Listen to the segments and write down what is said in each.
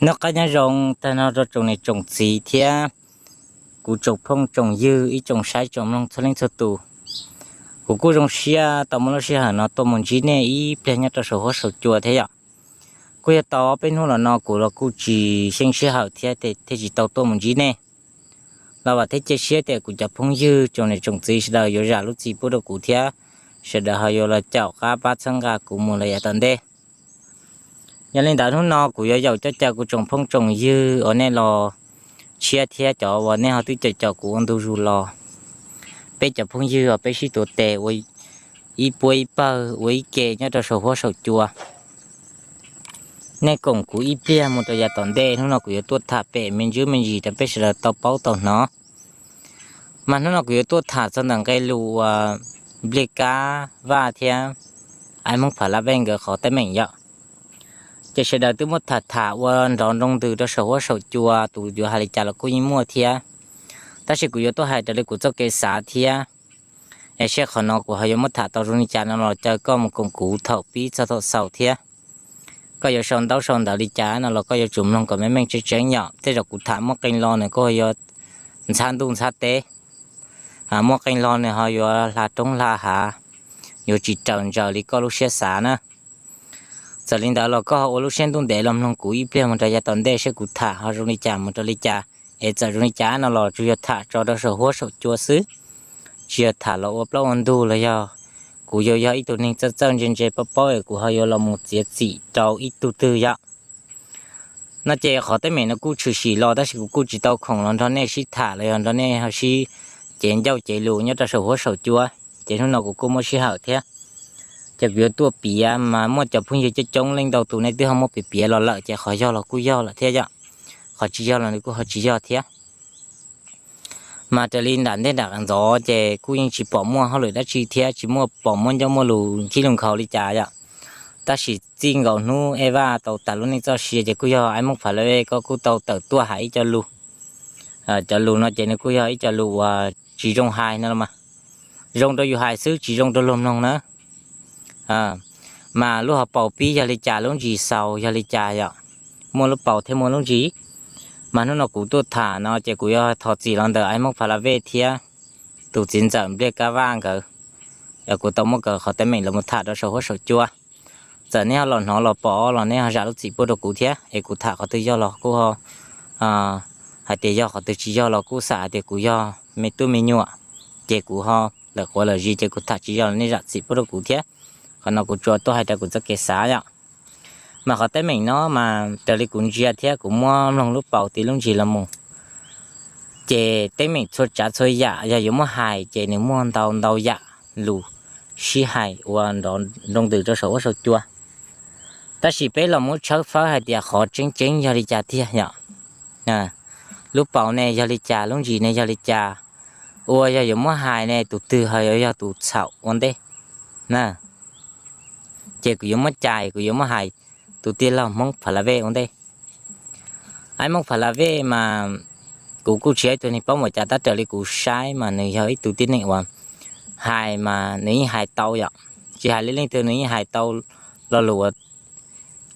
Noj qab nyob zoo tag nrho rau tsoom niam tsoom txiv thiab kuv tsoom phooj tsoom ywg ib tsoom saib tsoom mloog txhua leej txhua tus. Kuv kuj zoo siab tau muaj lub sij hawm no tuaj mus ntsib nej ib pliag nyob rau saum huab saum cua thiab yom. Kuj yog tau ob peb hnub los no kuv los kuj tsis xyeej sij hawm thiab thiaj tsis tau tuaj mus ntsib nej. Los vam thiab cia siab tias kuv cov phooj ywg tsoom niam tsoom txiv sawv daws yuav zam lub txim pub rau kuv thiab sawv daws ho yuav los caum qab pab txhawb nqa kuv mus lawm yav tom ntej. Yog li ntawd hnub no kuv yuav yaum coj caw kuv tsoom phooj tsoom ywg uas nej los tshiab thiab cov uas nej ho twb caum caum kuv ua ntu zus los. Peb cov phooj ywg uas peb sib tuav tes ua ib puab ib pawg ua ib ke nyob rau saum huab saum cua. Nej koom kuv ib pliag mus rau yav tom ntej, hnub no kuv yuav tuaj tham pem me ntsis me ntsis rau peb sawv daws tau paub tau hnov. Mas hnub no kuv yuav tuaj tham txog ntawm nqe lus uas Npliaj Kab Vaj thiab Aib Hmoob Pha La Vej nkawd qhov teeb meem yom. Ces sawv daws twb muab tham tham ua nrov nroo ntws rau saum huab saum cua, tus yuav hais li cas los kuj yeej muaj thiab. Tab sis kuv yuav tuaj hais raws li kuv txoj kev xav thiab. Es seb qhov no kuv ho yuav muab tham tau zoo li cas no los caw koj mus koom kuv thaum pib txog thaum xaus thiab. Koj yuav sau ntaub sau ntawv li cas no los koj yuav tsum mloog kom meej meej tseeb tseeb yom. Tej zaum kuv tham muaj qee lo nws kuj ho yuav ntxhab ntuj ntxhab teb, muaj qee lo nws ho yuav hla roob hla hav, yuav tsis raws ntsaws li koj lub siab xav na. Txawm li ntawd los koj ho ua lub siab ntuj ntev los mloog kuv ib pliag mus rau yav tom ntej seb kuv tham ho zoo li cas mus rau li cas. Es txawm zoo li cas no los tsuas yog tham tso rau saum huab saum cua xwb, tsis yog tham los ua plaub ua ntug los yog kuv yuav yog ib tug neeg txawj txawj ntse ntse paub paub es kuv ho yuav los mus txiav txim rau ib tug twg yom. No ces qhov teeb meem no kuj tshwm sim los tab sis kuv kuj tsis tau khoom los nrog nej sib tham los yog nrog nej ho sib cev ncauj cev lus nyob rau saum huab saum cua. Ces hnub no kuv kuj muaj sij hawm thiab, ces kuv yuav tuaj piav mas muaj cov phooj ywg coob coob leej ntau tus nej twb ho muab piav piav los lawm ces qhov yog los kuj yog lawm thiab yom, qhov tsis yog los nws kuj ho tsis yog thiab. Mas raws li nram ntej nram ntxov ces kuj yeej tsis pom muaj hauj lwm dab tsi thiab tsis muaj pom muaj ncauj muaj lus khib lus nkhaus li cas yom. Tab sis txij nkaus hnub Ej Vaj tau tas lub neej txoj sia ces kuj yog Aib Hmoob Pha La Vej koj kuj tau tawm tuaj hais ib co lus. Cov lus no ces nws kuj yog ib co lus uas tsis zoo hais no los mas, zoo rau yus hais xwb tsis zoo rau luag mloog na. Mas lub hauv paus pib yog li cas, lub ntsis xaus yog li cas yom, muaj lub paus thiab muaj lub ntsis. Mas hnub no kuv tuaj tham no ces kuv yuav thov txim los ntawm Aib Hmoob Pha La Vej thiab tus txiv ntxawm Npliaj Kab Vaj nkawd, kuv tau muab nkawd qhov teeb meem los mus tham rau saum huab saum cua. Txawm nej ho los hnov los pom los nej ho zam lub txim pub rau kuv thiab, es kuv tham qhov twg yog los kuj hais tias yog, qhov twg tsis yog los kuj xam hais tias kuv yog me tub me nyuam, ces kuv ho lawm quav lawm zis ces kuv tham tsis yog los nej zam txim pub rau kuv thiab. Qhov no kuv tsuas tuaj hais raws kuv txoj kev xav yom. Mas qhov teeb meem no mas raws li kuv ntsia thiab kuv muab mloog lub paus tim lub ntsis los mus, ces teeb meem txhua tsav txhua yam yog yuav muab hais ces nws muaj ntau ntau yam lus sib hais ua nrov nroo ntws rau saum huab saum cua. Tab sis peb los muab tshawb fawb hais tias qhov tseeb tseeb yog li cas tiag yom. Lub paus ne yog li cas, lub ntsis ne yog li cas, ua yog yuav muab hais ne tus twg ho yuav yog tus txhaum ua ntej na. Ces kuv yuav muab cais, kuv yuav muab hais tus tij laug Hmoob Pha La Vej ua ntej. Aib Hmoob Pha La Vej mas kuv kuj tsis yog ib tug neeg paub npaum cas tab raws li kuv saib mas nws yog ib tug tib neeg uas hais mas nws yeej hais tau yom. Tsis hais li leej twg nws yeej hais tau lo lus uas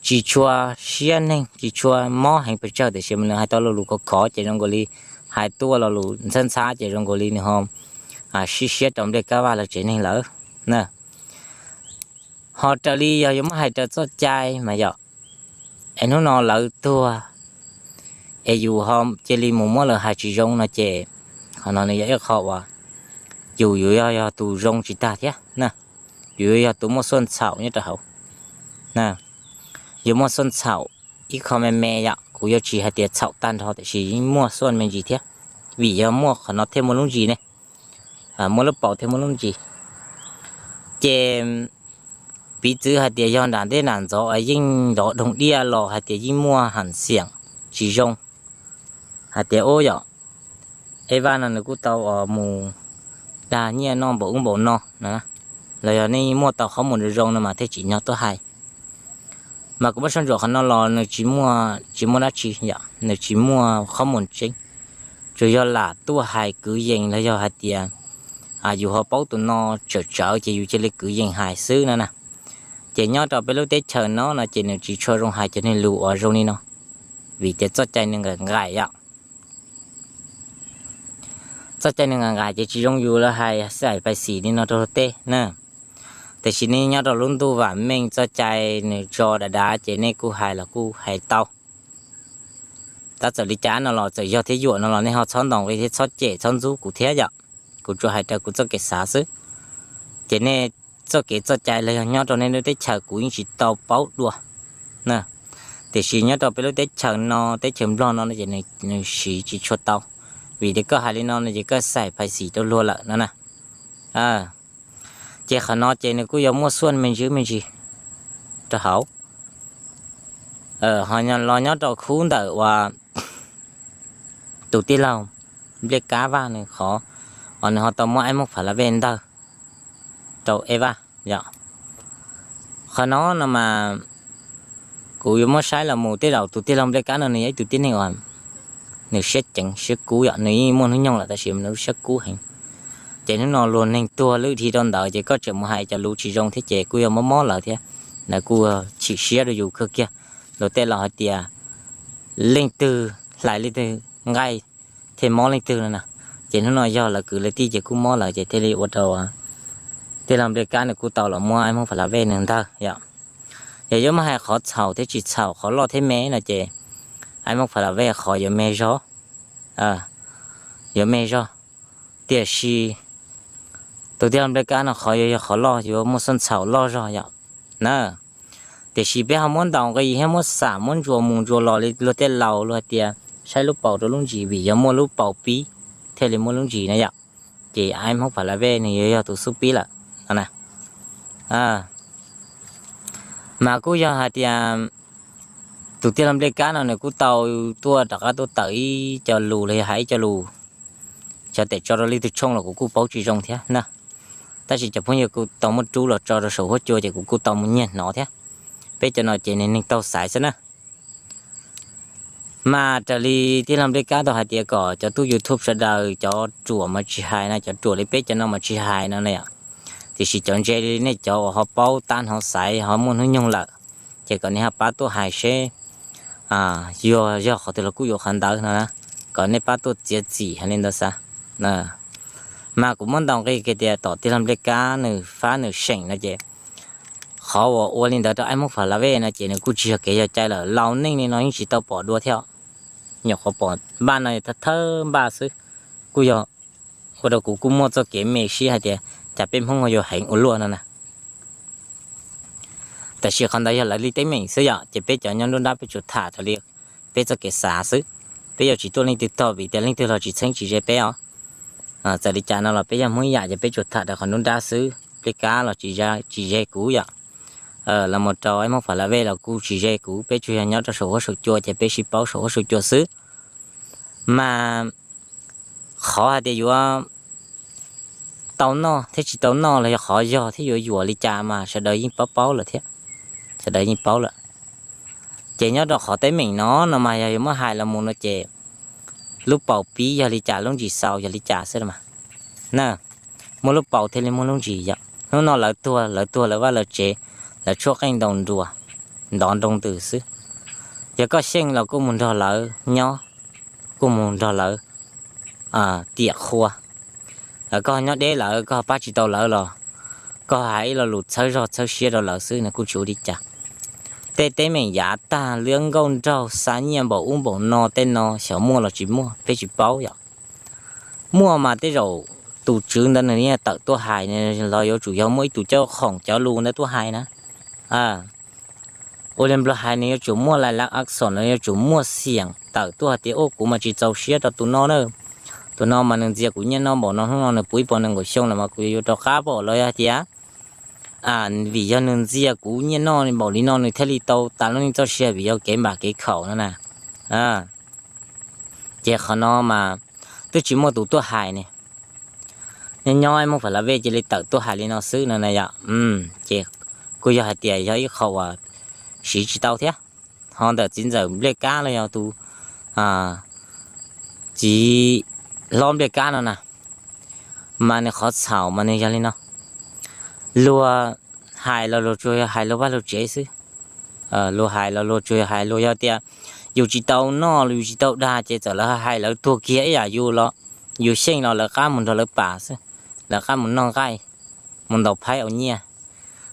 tsis tshua siab neeg, tsis tshua mob heev pes tsawg, tiam sis mas nws hais tau lo lus khov khov ces zoo nkaus li, hais tuaj lo lus ntxhab ntxhab ces zoo nkaus li nws ho sib siab rau Npliaj Kab Vaj lawv tsev neeg lawm na. Ho raws li yog yuav muab hais raws txoj cai mas yom, es hnub no lawv tuag es yus ho cia li mus muab lawv hais tsis zoo no ces qhov no nws yog ib qho uas yus yuav yog tus zoo tsis tag thiab na, yus yuav yog tus muaj xuaj txhaum nyob rau hauv. Yuav muaj xuaj txhaum ib qho me me yom, kuv yuav tsis hais tias txhaum tag nrho tiam sis yeej muaj xuaj me ntsis thiab, vim yog muaj qhov no thiaj muaj lub ntsis ne, muaj lub paus thiaj muaj lub ntsis. Ces piv txwv hais tias yog nram ntej nram ntxov yeej nrov doog diaj los hais tias yeej muaj ham xiam tsis zoo, hais tias ub yom, Ej Vaj no nws kuj tau mus dag nyiaj noj npaum ub npaum no, los yog nej muaj tau qhob mus zoo zoo no mas thiaj tsim nyog tuaj hais. Mas kuv muab soj ntsuam qhov no los nws tsis muaj, tsis muaj dab tsi yom, nws tsis muaj qhob mus tseeb, tsuas yog lam tuaj hais kwv yees los yog hais tias yus ho paub tus no tsawm tsawv ces yus cia li kwv yees hais xwb no na. Ces nyob rau peb lub teb chaws no no ces nws tsis tshua zoo hais cov neeg lus uas zoo li no. vim tias txoj cai nws nqaim nqaim yom. Txoj cai nws nqaim nqaim ces tsis zoo yus los hais xais phais xim li no rau luag tej na. Tiam sis nej nyob rau lub ntuj vam meej txoj cai nws tso dav dav ces nej kuj hais los kuj hais tau. Tab txawm li cas no los txawm yog thiab yuam no los nej ho txhob ntaus nqi thiab txhob cem txhob ntxub kuv thiab yom. Kuv tsuas hais raws kuv txoj kev xav xwb. Ces nej txoj kev txoj cai los yog nyob rau nej lub teb chaws kuv yeej tsis tau paub dua. Tiam sis nyob rau peb lub teb chaws no teb chaws Nplog no ces nws siv tsis tshua tau. Vim tias koj hais li no no ces koj xais phais xim rau luag lawm no na. Ces qhov no ces nws kuj yuav muaj xuaj me ntsis me ntsis rau hauv. Ho los nyob rau khub ntawm uas tus tij laug Npliaj Kab Vaj nws qhov uas nws ho tau muab Aib Hmoob Pha La Vej ntawg rau Ej Vaj yom. Qhov no no mas kuv yuav muab saib los mus tej zaum tus tij laug Npliaj Kab no nws yog ib tug tib neeg uas nws siab ceev siab kub yom, nws yeej muaj hnub nyoog lawm tab sis nws siab kub heev. Ces hnub no luag neeg tuag lwj dhi rau ntawd ces koj tseem mus hais cov lus tsis zoo thiab ces kuj yog mob mob lawv thiab. Lawv kuj chim siab rau yus kawg kiag. Luag tej laus hais tias leej twg hlais leej twg nqaij thiaj mob leej twg no na. Ces hnub no yog lawv kwv lawv tij ces kuj mob lawv ces thiaj li ua rau tij laug Npliaj Kab nws kuj tau los muab Aib Hmoob Pha La Vej nws ntawg yom. Yog yuav muab hais qhov txhaum thiab tsis txhaum qhov loj thiab me no ces Aib Hmoob Pha La Vej qhov yuav me zog, yuav me zog. Tiam sis tus tij laug Npliaj Kab no qhov yuav yog qhov loj yuav muaj xuaj txhaum loj zog yom na. Tiam sis peb ho muab ntaus nqi thiab muab xam muab ntsuas mus ntsuas los li luag tej laus luag hais tias saib lub paus rau lub ntsis vim yog muaj lub paus pib thiaj li muaj lub ntsis na yom. Ces Aib Hmoob Pha La Vej nws yuav yog tus xub pib lawm no na. Mas kuj yog hais tias tus tij laug Npliaj Kab no nws kuj tau tuaj rov qab tuaj tawm ib co lus los yog hais ib co lus, xyov tes tso rau leej twg tshooj los kuv kuj paub tsis zoo thiab na. Tab sis cov phooj ywg kuj tau muab rub los tso rau saum huab cua ces kuv kuj tau mus nyiag hnov thiab. Peb cov no ces nws neeg taug xaiv xwb na. Mas raws li tij laug Npliaj Kab tau hais tias kom cov tub YouTube sawv daws cov ruam mas tsis hais no, cov ruam li peb cov no mas tsis hais no na yom. Tiam sis cov ntse li nej cov uas ho paub tab hnov xaiv ho muaj hnub nyoog lawm, ces kom nej ho pab tuaj hais seb yuav yog qhov twg los kuj yuav qhov ntawd no na. Kom nej pab tuaj txiav txim hais li ntawd xav. Mas kuv muab ntaus nqi kiag tias tom tij laug Npliaj Kab nws fab nws seem no ces qhov uas ua li ntawd rau Aib Hmoob Pha La Vej no ces nws kuj tsis yog kev yog cai lawm, laus neej li no yeej tsis tau pom dua thiab. Nyuam qhuav pom npaj no thawj thawj npaj xwb, kuj yog ua rau kuv kuj muaj txoj kev me siab hais tias cas peb Hmoob ho yuav heev ua luaj no na. Tab sis qhov ntawd yog lawv li teeb meem xwb yom, ces peb cov nyob nruab nrab peb tsuas tham raws li peb txoj kev xav xwb. Peb yuav tsis tuaj leej twg tog vim tias leej twg los tsis txheeb tsis ze peb os. Txawm li cas no los peb yog Hmoob ib yam ces peb tsuas tham raws qhov nruab nrab xwb, Npliaj Kab los tsis ze kuv yom. Los mus rau Aib Hmoob Pha La Vej los kuj tsis ze kuv, peb tsuas yog nyob rau saum huab saum cua ces peb sib paub saum huab saum cua xwb. Mas qhov hais tias yuav tau noj thiab tsis tau noj los yog qhov yog thiab yuav yuam li cas mas sawv daws yeej paub paub lawm thiab. Sawv daws yeej paub lawm. Ces nyob rau qhov teeb meem no no mas yog yuav muab hais los mus no ces lub paus pib yog li cas lub ntsis xaus yog li cas xwb mas na. Muaj lub paus thiaj li muaj lub ntsis yom. Hnub no lawv tuag lawv tuag lawv vaj lawv tsev, lawv tshuab qeej ntaus nruas, ntov nroo ntws xwb. Yog koj xyeej los kuj mus nrog lawv nyob, kuj mus nrog lawv tiam qhua. Koj nyob deb lawv koj pab tsis tau lawv los koj hais ib lo lus txhawb zog txhawb siab rau lawv xwb nws kuj tsis ua li cas. Tej teeb meem yav tag liab nkauj nraug xa nyiaj npaum ub npaum no tej no xyov muaj los tsis muaj peb tsis paub yom. Muaj mas tej zaum tus tswv ntawd nws yeej tawm tuaj hais los yuav tsum yog muaj ib tug coj khoom cov lus ntawd tuaj hais na. Ua li Nplog hais nws yuav tsum muaj lais lab action, nws yuav tsum muaj xiam tawm tuaj hais tias ua kuv mas tsis txaus siab rau tus no na. Tus no mas nws ntxias kuv nyiaj noj npaum no hnub no nws puv ib puas nees nkaum xyoo los mas kuv yuav yuav rov qab npaum los yog tias vim yog nws ntxias kuv nyiaj noj npaum li no nws thiaj li tau tas lub neej txoj sia vim yog kev npam kev khaum no na. Ces qhov no mas twb tsis muaj tus tuaj hais ne. Nyob nyob Hmoob Pha La Vej cia li tawm tuaj hais li no xwb no na yom. Ces kuj yog hais tias yog ib qho uas siv tsis tau thiab. Ho ntawm txiv ntxawm Npliaj Kab los yog tus txiv hlob Npliaj Kab no na, mas nws qhov txhaum mas nws yog li no. Luag hais los luag tsuas yog hais luag vaj luag tsev xwb. Luag hais los luag tsuas yog hais luag yog tias yus tsis tau noj los yus tsis tau dag ces txawm lawv hais lawv tuag kiag ib yam yus los yus xyeej los lawv qab mus nrog lawv pam xwb, lawv qab mus noj nqaij, mus ntaus phaib ua nyiaj.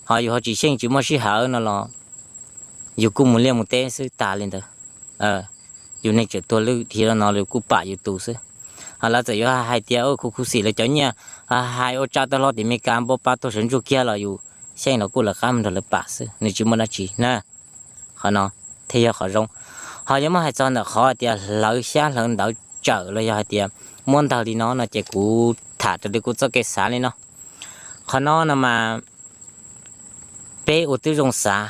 Ho yus ho tsis xyeej tsis muaj sij hawm no los yus kuj mus liaj mus teb xwb tas li ntawd. Yus neeg tseem tuag lwj dhia no los yus kuj pam yus tus xwb. Ho lawv txawm yuav hais tias khuv khuv xim lawv cov nyiaj, hais ua tsa tau hlo tim Meskas npau pa tuag sawv ntsuj kiag los yus xyeej los kuj lawv qab mus nrog lawv pam xwb, nws tsis muaj dab tsi na. Qhov no thiaj yog qhov zoo. Ho yog muab hais txog ntawm qhov hais tias hlawv xyab hlawv ntawv tsawm los yog hais tias muab ntawg li no no ces kuv tham raws li kuv txoj kev xav li no. Qhov no no mas peb ua tib zoo xav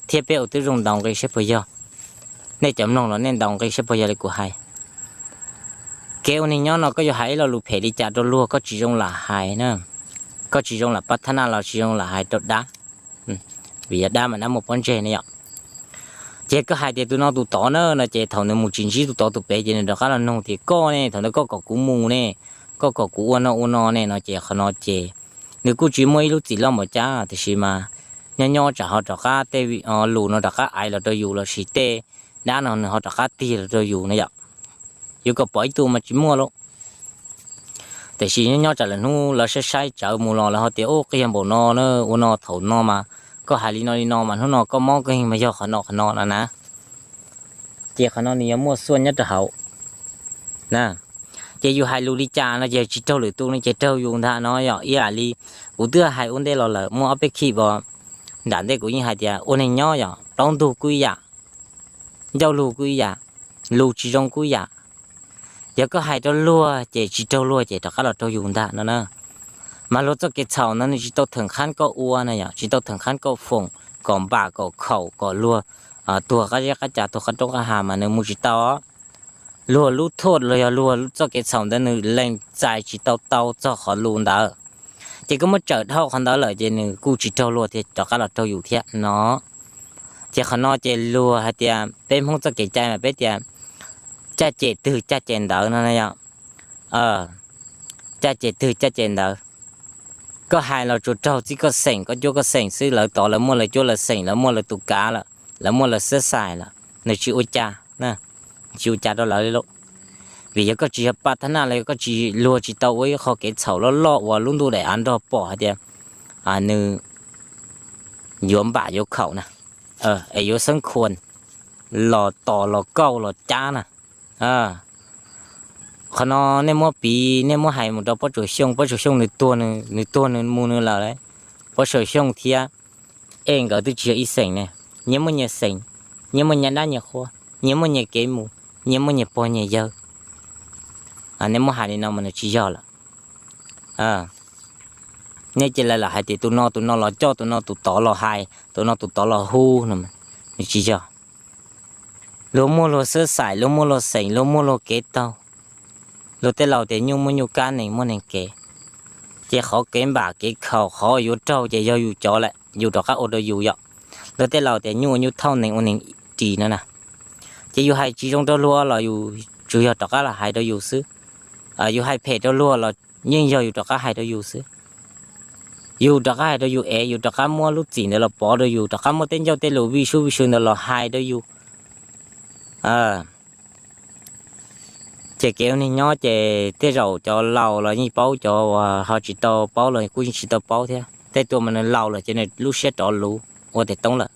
thiab peb ua tib zoo ntaus nqi saib puas yog. Nej cov mloog los nej ntaus nqi saib puas yog li kuv hais. Kev ua neeg nyob no koj yuav hais ib lo lus phem li cas rau luag koj tsis zoo lam hais na, koj tsis zoo lam pab thab naj los tsis zoo lam hais rau dab, vim yog dab mas dab muaj pob ntseg ne yom. Ces koj hais tias tus no tus tod na no ces thaum nws mus tsis ntsib tus tod tus pem ces nws rov qab los nug tias koj ne, thaum ntawd koj kom kuv mus ne, koj kom kuv ua no ua no ne no ces qhov no ces nws kuj tsis muaj ib lub txim loj npaum cas tiam sis mas nyob nyob tsam ho rov qab tej lus no rov qab aiv los rau yus lossis tej dab no nws ho rov qab tig los rau yus na yom. Yuav kom pom ib tug mas tsis muaj lauj. Tiam sis nyob nyob tsam lawm hnub lawv saib saib tsawv mus los lawv ho tias ub qiag npaum no na, ua no thaum no mas koj hais li no li no mas hnub no koj mob koj yeej mas yog qhov no qhov no no na. Ces qhov no nws yuav muaj xuaj nyob rau hauv na. Ces yus hais lus li cas no ces tsis raug lwm tus no ces raug yus ntag no yom. Ib yam li kuv twb hais ua ntej los lawm muaj ob peb khib os, nram ntej kuv yeej hais tias ua neeg nyob yom plaub ntug kuj ib yam, ncauj lug kuj ib yam, lus tsis zoo kuj ib yam. Yog koj hais rau luag ces tsis raug luag ces rov qab los raug yus ntag no na. Mas luag txoj kev txhaum ntawd nws tsis tau theem qhab koj ua na yom, tsis tau theem qhab koj foom kom npam kom khaum kom luag tuag qab zeb qab ca tuag qab roob qab hav mas nws mus tsis tau. Luag lub thuaj los yog luag txoj kev txhaum ntawd nws lees txais tsis tau tau txog qhov lus ntawd. Ces koj muab tsawm dhau qhov ntawd lawm ces nws kuj tsis raug luag thiab rov qab los raug yus thiab no. Ces qhov no ces luag hais tias peb Hmoob txoj kev cai mas peb tias caj ces twg caj ces ntawd no na yom. Caj ces twg caj ces ntawd. Koj hais los tsuas raug txij koj xeem, koj cuab koj xeem xwb, lawv tod lawv muaj lawv cuab lawv xeem, lawv muaj lawv tus kav lawm, lawv muaj lawv xab xais lawm, nws tsis ua cas, tsis ua cas rau lawv li lauj. Vim yog koj tsis yog pab thab naj los yog koj tsis, luag tsis tau ua ib qho kev txhaum loj loj uas lub ntuj daim av nrog pom hais tias nws yuav npam yuav khaum na, es yuav xeeb khuas los tos los kauj los cab na. Qhov no nej muab piv, nej muab hais mus rau Pob Tsuas Xyooj, Pob Tsuas Xyooj nws tuag, nws tuag nws mus nws lawm lauj. Pob Tsuas Xyooj thiab Ej nkawd twb tsis yog ib xeem ne, nyias muaj nyias xeem, nyias muaj nyias dab nyias qhua, nyias muaj nyias kev mus, nyias muaj nyias pog nyias yawg. Nej muab hais li no mas nws tsis yog lawm. Nej cia li lam hais tias tus no tus no los coj, tus no tus tod los hais, tus no tus tod los hu no, nws tsis yog. Luag muaj luag xab xais, luag muaj luag xeem, luag muaj luag kev taug. Luag tej laus tias nyuj muaj nyuj kab, nees muaj nees kev. Ces qhov kev npam kev khaum, qhov yuav raug ces yog yus cov lawm, yus rov qab ua rau yus yom. Luag tej laus tias nyuj ua nyuj thauj, nees ua nees ris no na. Ces yus hais tsis zoo rau luag los yus tsuas yog rov qab los hais rau yus xwb. Yus hais phem rau luag los yeej yog yus rov qab hais rau yus xwb. Yus rov qab hais rau yus es yus rov qab muab lub txim ntawd los pov rau yus, rov qab muab tej ncauj tej lus vij sub vij sw ntawd los hais rau yus. Ces kev ua neeg nyob ces tej zaum cov laus los yeej paub, cov uas ho tsis tau paub los kuj yeej tsis tau paub thiab. Tej tus mas nws laus lawm ces nws lub siab rov luv ua tes toob lawm.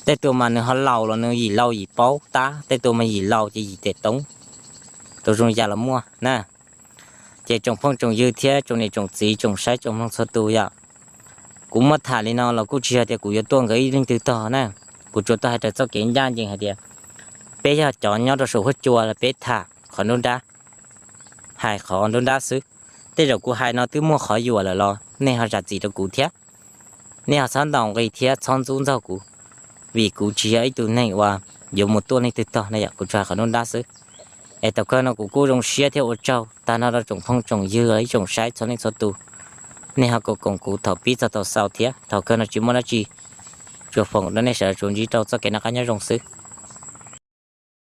Tej tus mas nws ho laus los nws yim laus yim paub tab, tej tus mas yim laus ces yim tes toob. Tus zoo yam los muaj na. Ces tsoom phooj tsoom ywg thiab tsoom niam tsoom txiv tsoom saib tsoom mloog txhua tus yom, kuv muab tham li no los kuj tsis yog tias kuv yuav tuaj nkawd ib leej twg tog na. Kuv tsuas tuaj hais raws txoj kev ncaj ncees hais tias peb yog cov nyob rau saum huab cua los peb tham qhov nruab nrab, hais qhov nruab nrab xwb. Tej zaum kuv hais no twb muaj qhov yuam lawm los nej ho zam txim rau kuv thiab. Nej ho txhob ntaus nqi thiab txhob ntxub ntxaug kuv, vim kuv tsis yog ib tug neeg uas yuav mus tuaj leej twg tog na yom, kuv tsuas hais qhov nruab nrab xwb. Es thaum kawg no kuv kuj zoo siab thiab ua tsaug tag nrho rau tsoom phooj tsoom ywg los ib tsoom saib txhua leej txhua tus. Nej ho koom koom kuv thaum pib txog thaum xaus thiab. Thaum kawg no tsis muaj dab tsi, tsuas foom rau nej sawv daws tsuas ntsib rau txoj kev noj qab nyob zoo xwb.